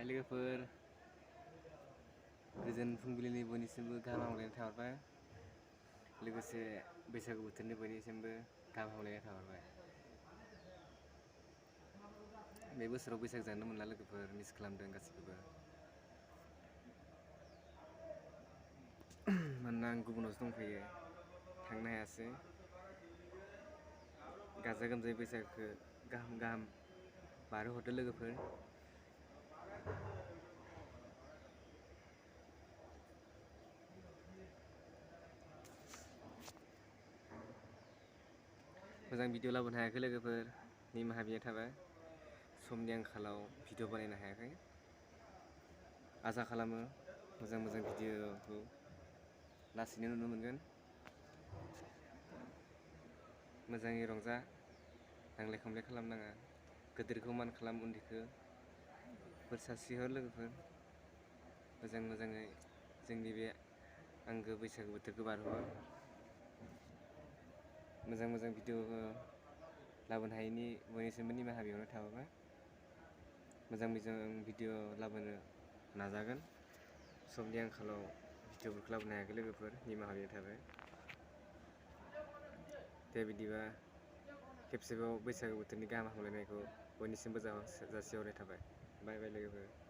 लोगोफोर गोजोन फुंबिलिनि बयनिसिमबो गाहाम हामलायनाय थाहरबाय। लोगोसे बैसागु बोथोरनि बयनिसिमबो गाहाम हामलायनाय थाहरबाय। बे बोसोराव बैसाग जानो मोनला लोगोफोर, मिस खालामदों गासिखौबो। मानोना आं गुबुनावसो दंफैयो, थांनो हायासै। गाजा गोमजायै बैसागुखौ गाहाम बारहोहरदो लोगोफोर। मोजां भिडिअ लाबोनो हायाखै लोगोफोर, निमाहा बिनाय थाबाय। समनि आंखालाव भिडिअ बानायनो हायाखै। आसा खालामो मोजां भिडिअखौ लासैनो नुनो मोनगोन। मोजाङै रंजा, नांलाय खमलाय खालामनाङा। गिदिरखौ मान खालाम, उन्दैखौ बोर सारस्रिहर लोगोफोर। मोजाङै जोंनि बे आंगो बैसागु बोथोरखौ बारहर। मोजां भिडिअ लाबोनो हायैनि बयनिसिमबो निमाहा बिहरनाय थाबाय। मोजां भिडिअ लाबोनो नाजागोन। समनि आंखालाव भिडिअफोरखौ लाबोनो हायाखै लोगोफोर, निमाहा बिनाय थाबाय। दे बिदिबा खेबसेबाव बैसागु बोथोरनि गाहाम हामलायनायखौ बयनिसिमबो जासिहरनाय थाबाय। बाय बाय लोगोफोर।